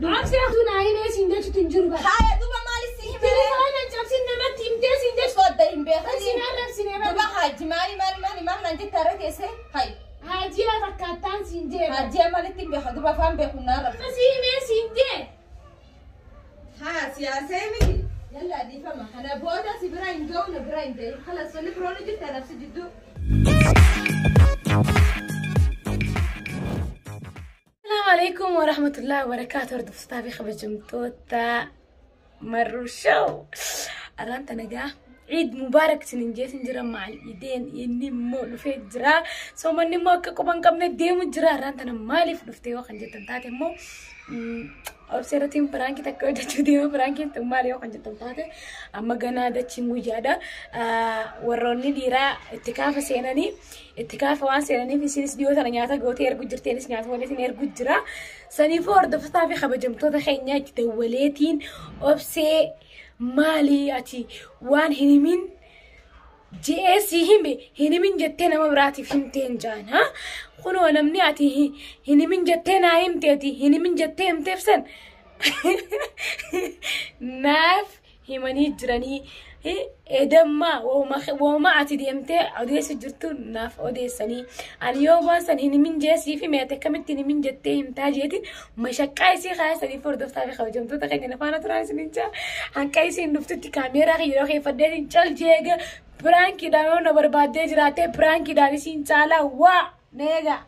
Duuba. Obsee tun himee siin jechuutu hin jiru bara. Haaya duuba maali si himee? Telefoona cabsin namatti himtee siin jechuutu. Sodda hin beekani. Siin arrabsine bara. Duuba haaji maali maali maali maal naan jette har'a teessee? Hayi. Haajiyaa fakkaattaan siin jee. Haajiyaa maalitti hin beeka duuba afaan beeku naan rabsa. Si himee siin jee. Haa siyaasee miti. Yallaa dhiifama. Kana booda si bira hin ga'u na bira hin ga'in. Kalas wanni biroon jirta nafsi jidduu. Asalaamu alaikum wa rahmatullahi wa barakaatu. Hordoftoota fi kabajamtoota Marruu Show. Arraan tana egaa Ciid Mubaarak isiniin jeetin jira maal ideen inni immoo dhufee jira. Soomanni immoo akka quba hin qabne deemu jira. Arraan tana maaliif dhufte yoo kan jettan taate immoo obsee irratti piraankii takka hojjechuu deema. Piraankiin tun maali yoo kan jettan taate amma ganaa dachiin guyyaadha. Warroonni dhiiraa itti kaafa seenanii itti kaafa waan seenaniif isinis dhiyoo tana nyaata gootee ergu jirteenis nyaata waliin ergu jira. Saniifuu hordoftotaa fi kabajamtoota keenya itti dawwaleetiin obsee maali ati waan hin himin je'ee si hime hin himin jettee nama biraatiif himteen jaan ha kunoo namni ati hin himin jettee naa himteeti hin himin jettee himteef san naaf himanii jiranii edammaa wooma ati deemtee odeessu jirtu naaf odeessanii ani yoo waan san hin himin jee siif hime ati akkamitti hin himin jettee himtaa jeetiin mashaqqaa isii kaasanii hordoftaa fi kabajamtoota keenya nafaana turaan isiniin jaa hanqa isiin dhuftutti kaameeraa kiyya yeroo keeffadheetiin cal jeega piraankiidhaan yoo na barbaaddee jiraattee piraankiidhaan isiin caalaa waa na eegaa.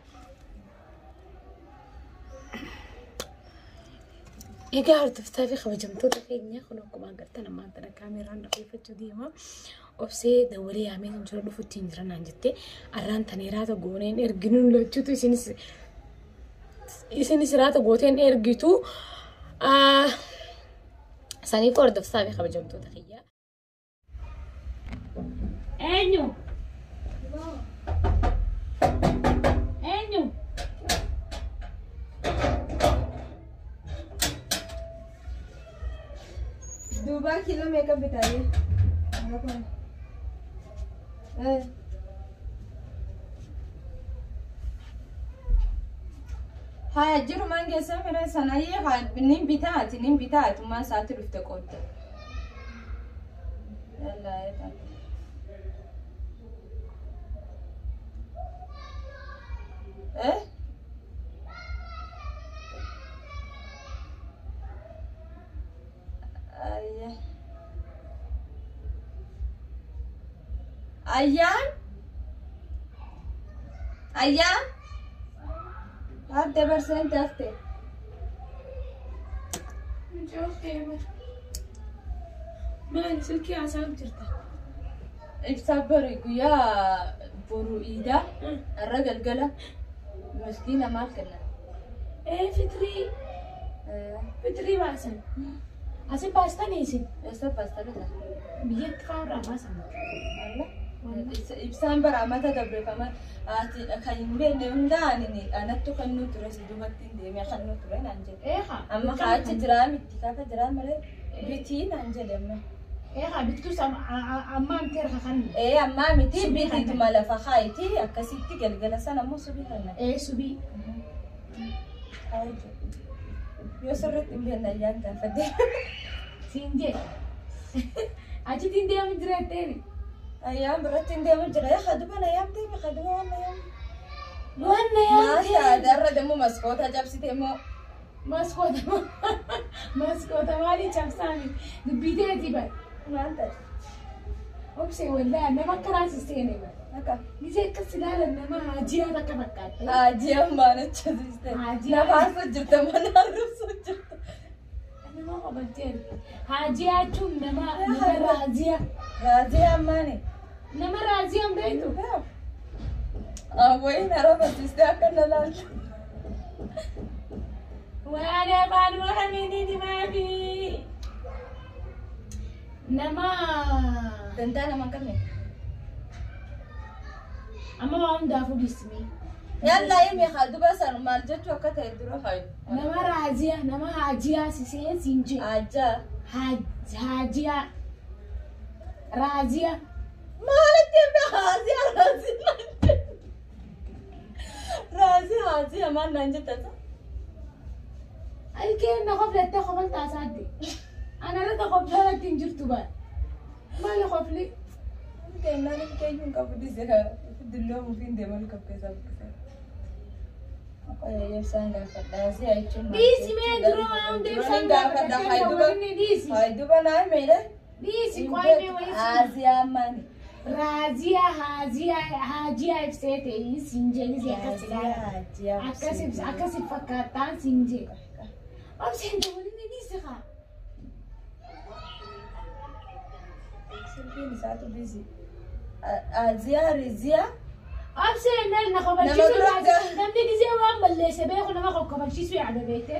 Egaa hordoftoota fi kabajamtoota keenya kun akkuma agartan ammaan tana kaameraan dhaggeeffachuu deema. Obsee dawwalee yaamee hin jiru dhufutti hin jira naan jette. Arraan tana raata gooneen erginuun lachuutu isinis raata gooteen ergitu. Saniif hordoftoota fi kabajamtoota kiyya. Eenyu? Eenyu? Duuba kiiloo meeqa bitaayee? Haya jirumaan geessaa mira sanayyee nin bitaati nin bitaati maan isaatti dhufte qoodda. Yallaa eetaa. Eh? Ayya. Ayyaan? Ayyaan? Adda barseen tafte. Maal silkii haasaa jirta? Ibsaa bari guyyaa boru iidaa irra galgala miskiina maal kennan? Ee fitrii fitrii baasan. Asin baastanii isin? Eessa baasta bita? Biyyatti fa'aa irraa baasan. Ibsaan bara amata dabreeffama ati kan hin beekne hunda ani anattu kan nu ture si duubatti hin deemee kan nu ture naan jedhe. Eegaa. Amma kaachi jiraa miti kaafa jiraa malee bitii naan jedhe amma. Eegaa bittus amma amtee harka kan. Ee ammaa miti bitiituma lafa kaayitii akkasitti galgala sana ammoo subii kanna. Ee subii. Yoo sirriitti hin beekne ayyaan gaafadhe. Siin jee. Achitti hin deemu jira jetteeni. Ayyaan biratti hin deemu jira. Yaa kaduban ayyaan deeme kaduba waan ayyaan. Waan na Maal yaamtee. taate har'a deemu maskoota cabsite immoo. Maskoota maskoota maalii cabsaami dubbii teetii bara. Maal taate? Obsee wallaahi nama akka raasisteene bara. Akka. Gisee akkas ilaalan nama haajiyaa takka fakkaatte. Haajiyaa maal hojjetisite? Haajiyaa. Nama haasoo jirta mana arrabsoo jirta. Nama qabateen. Haajiyaa jechuun nama nama raaziyaa. Raaziyaa maali? Nama raaziyaa hin beektu. Awwayin arrabsiiste akka na laaltu. Waan afaan Oromiin himaafi. Nama Dantaa nama hin qabne. amma waa hundaafuu dhiisime. Yallaa himi duba san maal jechuu akka ta'e dura hayu. Nama raaziyaa nama haajiyaa siseen siin jee. Ajaa. Haajiyaa. Raaziyaa. Maalitti himte haaziyaa raaziyaa naan jette. Raaziyaa haaziyaa maal naan jette? Ilkeen na koflattee kofaltaa isaatti. Ana irratti koflalatti hin jirtu bara. Maali kofli? Kennaan ilkeeyyuu hin qabu dise dulloomuuf hin deemu ol qabkeessaa buqqisee. Ibsaan gaafadha. Asiyaa jechuun. Dhiisi mee dura waan hunda ibsaan gaafadha. gaafadha. Dhiisi. Haayiduba naa meedha. Dhiisi qo'ee wayii. Asiyaa maali? Raaziyaa haaziyaa haajiyaa ibsee ta'ee siin jedhis akkas ilaala. Akkas ibsa akkas fakkaattaan siin jedha. Obseen dabalin dhiisi haa. Silkiin isaatu bisi. Aziyaa Riziyaa. Obseen nal na kofalchiisu namni gisee waan balleesse beeku nama kofalchiisu yaada beekte.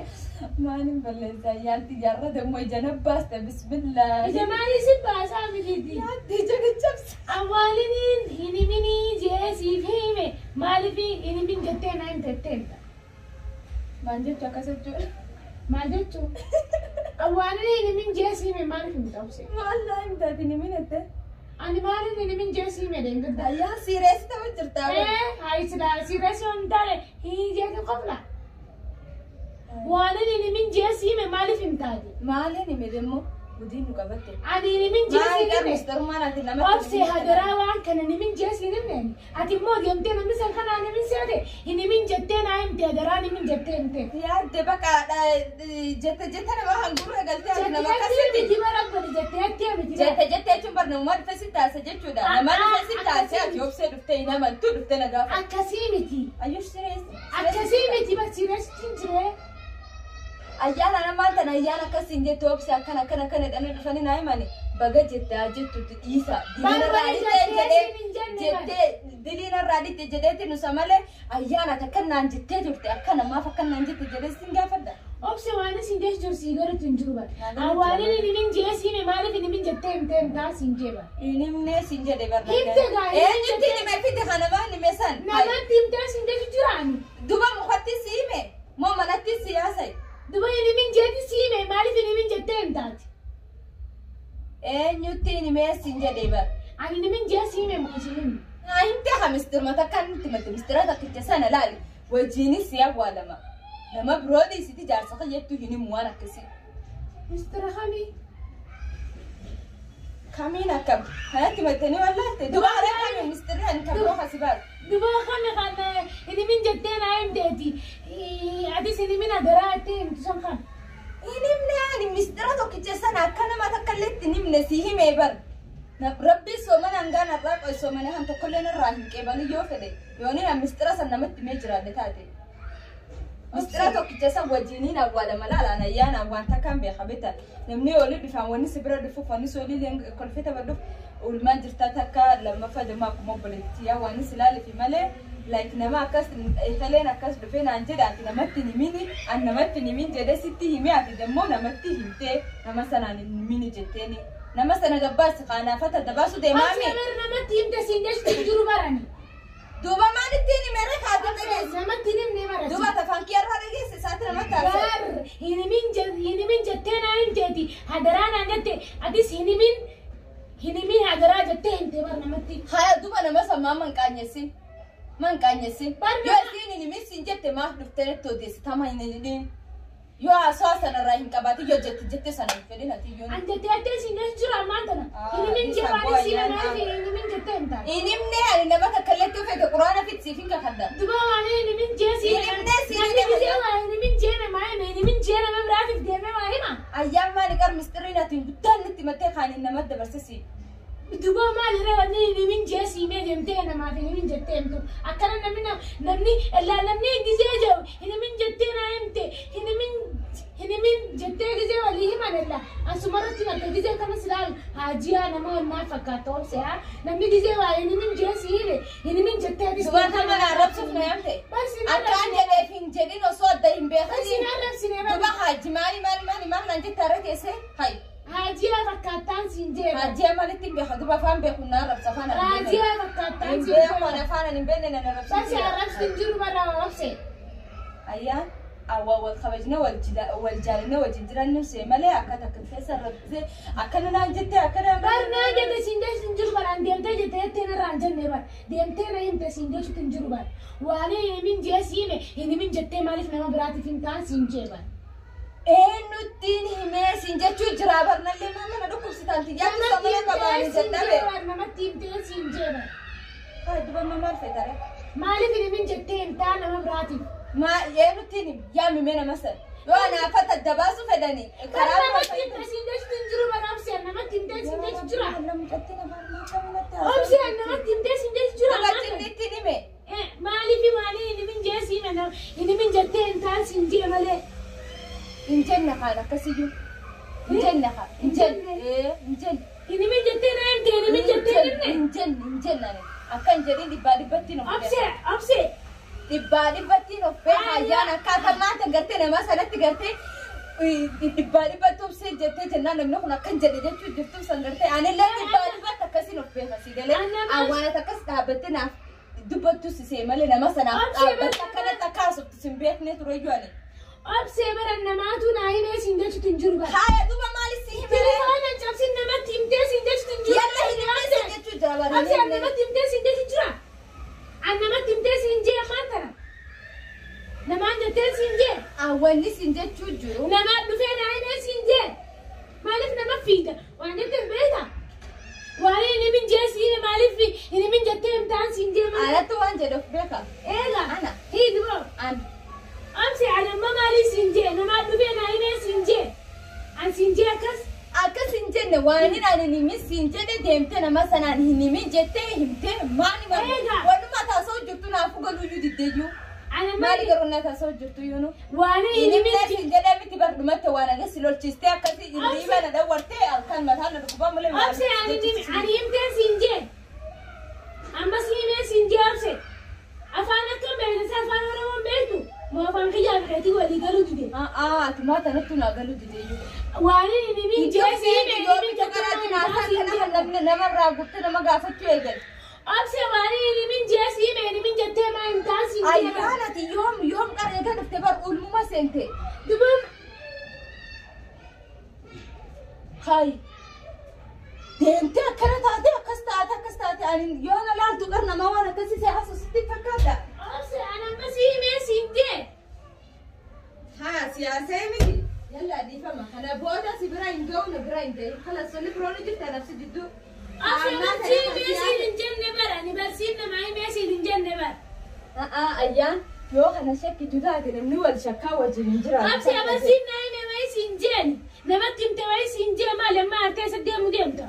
Maaliin balleessaa yaanti jaarrate immoo ija nabbaasta bismillah. Ija maalii si baasaa mitiiti. Yaanti ija caccabsa. Awwaaliniin hin himinii jee siif hime maaliif hin himin jettee na hin tetteenta. Maal jechuu akkas jechuudha. Maal jechuu? Awwaaliniin hin himin jee si hime maaliif hin qabse? Maal naa hin taatin himin jette? Ani maaliif hin himin jee si hime deengedda? Ayyaan siireessi ta'u jirtaa. Ee hayi siireessi waan taane hin jeetu qofla. Waan hin himin jee si hime maaliif hin taate? Maaliin hime demmoo gudiin nu qabatte. Ani hin himin jee si Maal hime. garmistarummaan ati nama. Obse hadaraa waan kana hin himin jee si hin himne. Ati immoo deemtee namni san kanaan himin seete hin himin jettee naa himte hadaraa hin himin jettee himte. Yaadde bakka jette jette nama hangurra galtee ati nama Jettee akkasitti. miti bara bari jettee jettee miti. Jette jette jechuun bar namummaa dhufe si taasisa jechuudha. Nama dhufe si taasise ati obsee dhuftee hin amantu dhuftee na gaafa. Akkasii miti. Ayyush sireessi. Akkasii miti barsiireessitti hin jiree. Ayyaana namaa tana ayyaana akkasiin jettu obse akkana akkana akkana jedhanii dhufanii naa himani baga jette haa jettutti dhiisa. Barbari jettee siin hin jenne Jettee diliin irraa dhitte jedheetti nusa malee ayyaana takka naan jettee turte akka namaaf akka naan jette jedhee siin gaafadha. Obse waan isin jechu jiru sii galuutu hin jiru bara. Awwaalin hin himin jee siime maaliif hin himin jettee himtee himtaa siin jee bara. Hin himnee siin jedhe barra. Himte gaa, hin Eenyutti hime fide kana maan hime san? Namatti himtee siin jechu jiraani. Duba mukatti si hime moo manatti si haasa'i? Duba hin himin jeeti siime maaliif hin himin jettee himtaati? Eenyutti himee siin jedhe bara. Ani hin himin jee siime moo isin himne? Naa himte haa mistirma takka nutti himate mistira takkicha sana laali wajjiinis si awwaalama. Nama biroo dhiisiti jaarsa fayyaddu hin himu waan akkasii. Mistira kamii? Kamiin akkam kanatti himattanii wallaalte duba haree kami mistirri ani kan biroo kasi baatu. Duba kami kan hin himin jettee naa himteeti. Atis hin himin adaraa jettee himtu san kan. Hin himne ani mistira tokkicha sana akka nama takka illee itti hin himne si himee bar. Rabbi soomana hangaan irraa qoy soomana han tokkollee irraa hin qeebalin yoo fedhe yooniin an mistira san namatti himee jiraadhe taate. Mistira tokkicha san wajjiniin awwaalama laalaan ayyaanaan waan takkaan beeka beekta. Namni olii dhufaan wanni si bira dhufuuf wanni si olii kolfee taphadhuuf oolmaan jirtaa takka lammaffaa deemaa akkuma obboleettii yaa waan si ilaalifi malee like nama akkas eegaleen akkas dhufee naan jedhe ati namatti hin himini an namatti hin himin jedhee sitti himee ati demmoo namatti himtee nama sanaan hin himini jetteeni. Nama sana gabbaasi qaanaafata dabaasu deemaami. Obse bara namatti himte siin jechuun hin jiru barani. Duuba maalittiin himere kaatee dhageesse? Namatti hin himne barati. Duuba afaan kiyya irraa dhageesse isaatti namatti haasa'e. Bar hin himin jettee naa himteeti. Hadaraa naan jette atis hin himin hadaraa jettee himte bar namatti. Haya duuba nama sammaa manqaanyessin. Manqaanyessin. Yoo isiin hin himin siin jette maaf dhuftee natti odeessitama hin jedhin. Yoo haasawaa sanarraa hin qabaatin yoo jette jette sana hin fedhin ati yoo. An jettee jettee siin jechu jira ammaan tana. Hin himin jee waan isiin anaaf hin himin jettee himtaati. Hin himne ani nama takka illee uffate quraana fitsiif hin kakadda. Duba waan hin himin jee siin. Hin himne siin Namni hime. gisee waa hin himin jee namaa hime hin himin jee nama biraatiif deemee waa hima. Ayyaan maali qar mistiriin ati guddaan nutti himattee kaaniin nama dabarse si. Duba maal irra wanni hin himin jee siimee deemtee namaaf hin himin jettee himtu. Akkana namni namni illaa namni gisee jiru hin himin jettee naa himte hin himin jettee gisee walii himan illaa. Asumarratti bakka gisee kanas ilaalu haajiyaa nama maal fakkaata obse haa. Namni gisee waa hin himin jee si hime hin himin jettee atis. Duba kana na arrabsuuf na yaamte. Barsi Akkaan jedheef hin jedhin osoo adda hin Barsi beekin. arrabsine Duba haaji maali maali maali maal naan jette har'a teessee hayi. Haajiyaa fakkaattaan siin jee. Haajiyaa maalitti hin beeka duba afaan beeku na arrabsa afaan ani hin beekne. Haajiyaa fakkaattaan Hin siin beeku jee. ani afaan ani hin beekne na arrabsa. Barsi arrabsi hin jiru bara obse. Ayyaan awwa wal kabajna wal jaalanna wajjin jiraannu see malee akka takka keessa arrabsee akkana naan jette akkana. Bar naa jette siin jechu hin jiru bara an deemtee jette jettee narraa hin jenne bara deemtee na himte siin jechuutu hin jiru bara waan hin himin jee siime hin himin jettee maaliif nama biraatiif hin taan siin jee bara. Eenyuttiin himee siin jechuu jira barnallee maama na dhukkubsitaan tiyyaatti soomana qabaanii jedhabe. Namatti himtee siin jeera. Duba maal feetare? Maaliif hin himin jettee himtaa nama biraatiif? Ma eenyuttiin him yaamime nama sana. Yoo anaafata adda baasuu fedhanii karaa biraa Namatti himtee siin jechuutu hin jiru bara obseen namatti himtee siin jechu jira. Mucattiin afaan maal Obseen namatti himtee siin jechu jira. Dubartiin ittiin hime. Maaliif maaliif hin himin jee siin hin himin jettee himtaan siin jee malee. Hin jenne kaan akkasiyyuu. Hin jenne kaan. Hin jenne. Hin jenne. Hin himin jettee na himte hin himin jettee himne. Hin jenne hin jenne ani. Akka hin jedhin dhibbaa dhibbattiin of beeka. Obsee obsee. Dhibbaa dhibbattiin of beeka ayyaan akkaataa maata gartee nama sanatti gartee dhibbaa dhibbatti obsee jettee jennaan namni kun akkan jedhe jechuu jirtu san gartee anillee dhibbaa dhibbatti akkasiin of beeka si galee awwaanata akkas dhaabbattee naaf dubbattu sisee malee nama sanaaf dhaabbatte akkanatti akka haasoftu sin beekne ture iyyuu ani. Obsee bara namaatu naa himee siin jechuutu hin jiru bara. Haaya duba maali si himee? Telefoona cabsin namatti himtee siin jechuutu hin jiru. Yalla hin himee siin jechuu jira bara. Obsee an namatti himtee siin jechu jira. An namatti himtee siin jee maal tana? Namaan jettee siin jee. Awwanni siin jechuu jiru. Namaan dhufee naa himee siin jee. Maaliif nama fiida? Waan jetteef beektaa? Waan hin himin jee siin maaliif hin himin jettee himtaan siin jee maal? Anatti waan jedhe of beeka. Eega. Ana. Hiidi boo. An. Obsee an amma maaliif siin jee? Namaan dhufee naa himee siin jee. An siin jee akkas. Akkas hin jenne waan inni ani hin himin siin jedhe deemtee nama sanaan hin himin jettee himtee maali maali. Eega. Walumaa taasoo jirtu naafu galuuyyuu diddeeyyuu. Ana Maali maali? garuu naa taasoo jirtu yuunu. Waan hin Hin himin himnee siin jedhee miti bardumatti waan anas lolchistee akkasii hirriiba na dhawwartee halkan mataan na dhukkubaa malee. Obsee ani himtee siin jee. Ammas himee siin jee obsee. Afaan akkam beekta afaan Oromoon beektu moo afaan kiyyaa biqiltii walii galuu dide. Ati maata natti naa galuu dideeyyuu. Waan hin himin jee siin hime hin himin Iddoo karaatti naasaa kana kan namni namarraa guutte nama gaafachuu eegale. Obsee waan hin himin jee siin hime hin himin jettee maa himtaan siin jee. Ayyaan ati yoom yoom qareega dhufte bar ulmuma seente. Dubam Hayi. Deemtee akkana taate akkas taate akkas taate ani yoo na laaltu qar namaa waan akkasii si haasofsitti fakkaata. obsee ani ammas himee siin jee. Haa siyaasee miti. Yalla dhiifama. Kana booda si bira hin ga'u na bira hin ga'i. Kala sonni biroon jirti anafsi jidduu. Obsee wanti himee siin hin jenne bara ani barsiin namaa himee siin hin jenne bara. Ayyaan yoo kana shakkitu taate namni wal shakkaa wajjin hin jiraatu. Obsee barsiin naa hime wayi siin jeen. Namatti himte wayi siin jee maali amma harka isa deemu deemta.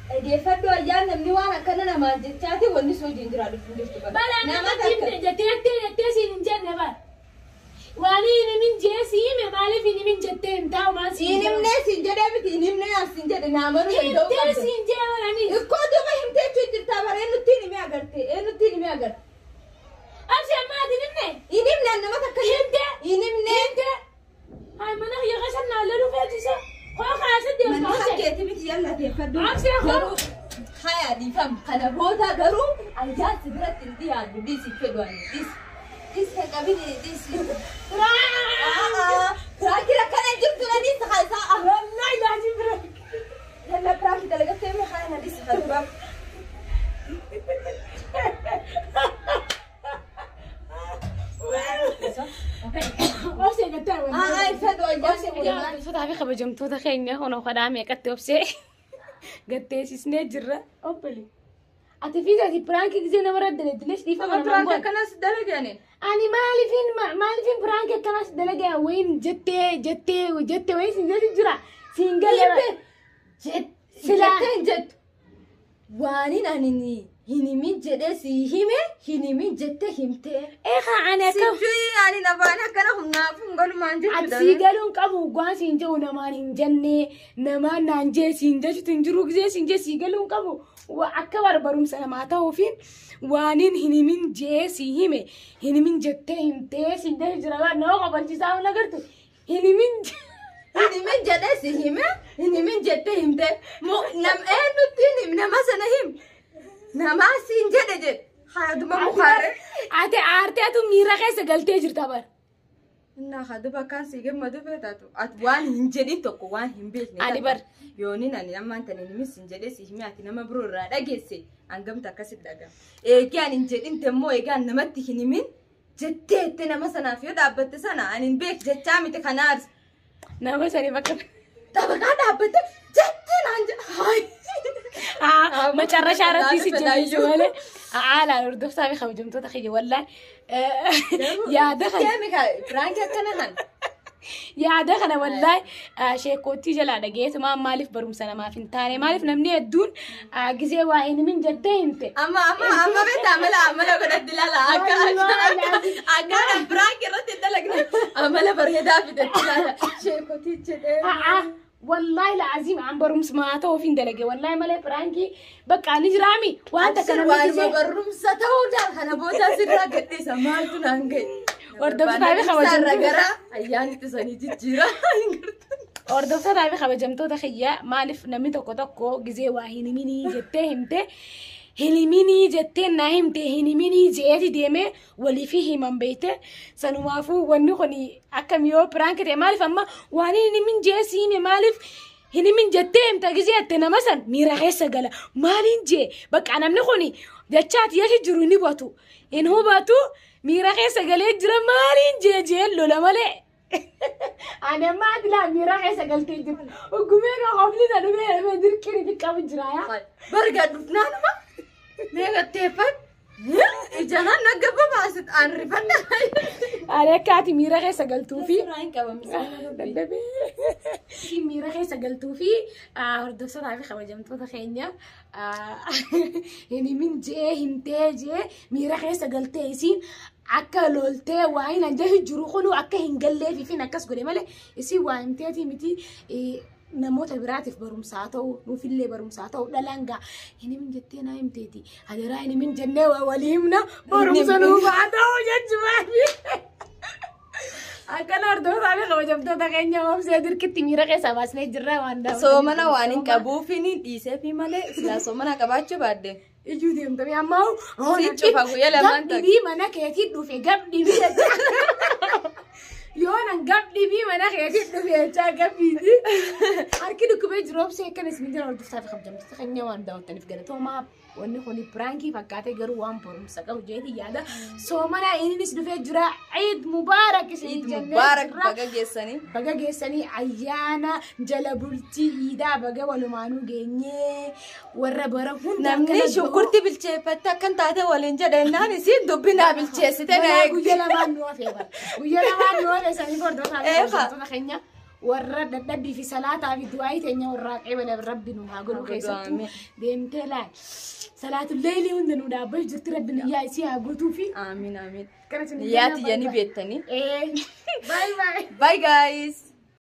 Dhageeffadhu ayyaan namni waan akkana namaan jechaati wanni si wajjin jiraatu hin jirtu bara. Bara Nama namatti takka. himte jettee jettee siin hin jenne bara. Waan hin himin jee si hime maaliif hin himin jettee himtaa waan siin Hin himnee siin jedhee miti hin himnee as siin jedhe naa manuu danda'uu Himtee qabda. siin jee barani. Ikkoo duuba himtee jechuun jirtaa bara eenyutti hin himee agarte eenyutti hin himee agarte. Obsee ammaa ati himne. Hin himne nama takka Himtee. hin himne. Hai mana kiyya keessa naallee dhufeetisa. Koo kaasa deemta Manni obsee. hakkeetti miti yalla deeffadhu. Obsee koo. Garuu haya dhiifama kana booda garuu ayyaan si biratti hin dhiyaannu dhiisi fedhu ani dhiisi. Dhiisi kan qabini dhiisi. Piraakii akkana hin jirtu na dhiisi haasaa. Wallaahi laajin bira. Yalla piraakii dalagattee mi haya na dhiisi haa Obsee gattaa wallaahi. Haa fedhu ayyaan si wallaahi. Hordoftoota fi kabajamtoota keenya kun kadhaa meeqatti obsee gatteessisnee jirra. Obbole. Ati fi ati piraankii gisee nama dalagdilees dhiifama namaan godha. akkanas dalagani. Ani maaliifin maaliifin piraankii akkanas dalagaa wayin jettee jettee jettee wayin siin jechu jira. Siin galee. Jettee hin jettu. Waanin ani hin himin jedhee si hime hin himin jettee himtee. Eegaa ani akka Sijjii ani nafaan akkana humnaaf hin galumaan ati sii galuun qabu waan siin jedhu namaan hin jenne namaan naan jee siin jechuutu hin jiru gisee siin jee sii galuun qabu akka barbarumsa namaa ta'uufiin waaniin hin himin jee sii hime hin himin jettee himtee siin jechu jira waan nama qabalchiisaa hin agartu hin himin Hin himin jedhee si hime hin himin jettee himtee. Nam eenyutti hin him nama sana him. Namaa siin jedhe jedhe. Haaduma mukaare. Ati aartee atu miira keessa galtee jirta bara. Innaa haduba akkaan si gammadu feetaatu. Ati waan hin jedhin tokko waan hin beekne. Ani bar. Yoonin ani ammaan tani himin siin jedhee si hime ati nama biroo irraa dhageesse hangamta akkasitti dhagama. Eegee ani hin jedhin temmoo eegee ani namatti hin himin jettee jettee nama sanaaf yoo dhaabbatte sana ani hin beek jechaa miti kanaas. Nama sanii bakka Xabaqaa dhaabbatte jettee naan jedha. Macarrashaa irratti si jabeessu malee haalaan hordoftaa fi kabajamtoota kiyya wallaahi yaada kana. Deemi kaa piraankii akkana kan. Yaada kana wallaahi sheekootii jalaa dhageetumaa maaliif barumsa namaaf hin taane maaliif namni hedduun gizee waa hin himin jettee himte. Amma amma amma beektaa amala amala godhatti ilaala akka akka akka akka piraankii irratti hin dalagne amala bareedaa fidetti ilaala sheekotii jedhee. Wallaahi laaziim an barumsa maa ta'uuf hin dalage wallaahi malee piraankii bakka ni jiraami waan takka namni Waanuma gizee. barumsa ta'uudhaan kana booda sirraa gadhiisa maaltu naan ga'e. Hordoftoota fi kabajamtoota. Gara ayyaanitti sanii jijjiira. Hordoftoota fi kabajamtoota kiyya maaliif namni tokko tokko gizee waa hin himinii jettee himte hin himinii jettee naa himte hin himinii jeeti deemee waliif himan beekte sanumaafuu wanni kun akkam yoo piraanki ta'e maaliif amma waan hin himin jee si hime maaliif hin himin jettee himta gizee jette nama san miira keessa gala maaliin jee bakka namni kun jechaati yeesi jiru hin hubatu hin hubatu miira keessa galee jira maaliin jee jee lola malee. Ani amma ati laa miira keessa galtee jirtu. Ogumee kan hofni na dhumee dhumee dirqiin fi qabu jira yaa. Barga dhufnaanuma meeqatteeffan ijaanaan nagabba baasit aan rifadha. Ani akka ati miira keessa galtuu fi Suuraa hin qabamsiisa. dadhabee miira keessa galtuu fi hordoftootaa fi kabajamtoota keenya hin himin jee himtee jee miira keessa galtee isiin akka loltee waa hin anjahi jiru kunu akka hin galleef fi akkas godhe malee isiin waa himteeti miti namoota biraatiif barumsaa ta'u nuufillee barumsaa ta'u dhalaan gaa hin himin jettee naa himteeti hadaraa hin himin jennee waa walii himna barumsa nuuf haa ta'u jechuudhaafi. Akkana hordoftoota fi kabajamtoota keenya oomsee dirqitti miira keessa baasnee jirra waan daawwataniif. Soomana waan hin qabuufin dhiiseefi malee silaa soomana qabaachuu baadde. Ijuu deemtame amma Si cufa guyyaa lamaan gab dhibii mana keetii dhufe gab dhibii jechaa. Yoo nan gab dhibii mana keetii dhufe jechaa gabbiiti. Harki dhukkubee jiru oomsee akkana isin jira hordoftoota fi kabajamtoota keenya waan daawwattaniif galatoomaa. Wanni kun piraankii fakkaatee garuu waan barumsa qabu jeeti yaada. Soomana innis dhufee jira. Eid mubaarak isin Iid jennee mubaarak jirra. baga geessanii. Baga geessanii ayyaana jala bultii iidaa baga walumaanuu geenyee warra bara hunda Namni akkana shunkurtii bilcheeffatte akkan taate waliin jedhennaan isiin dubbinaa bilcheessite na Balaa eegdi. guyya lamaan nu hafee bara. Guyya lamaan nu hafee sanii hordofaa fi Eefa. hordoftoota keenya warra dadhabbii fi salaataa fi du'aayii teenya warraa qeebala rabbi nu haa godhu Haa godhu, keessattuu amiin. deemtee laal. Salaatu leelii hunda nu dhaabbachuu jirti rabbi niyyaa isii haa guutuu fi. Amiin amiin. Kana isin Niyyaa tiyyanii beektanii. Bye bye. Bye guys.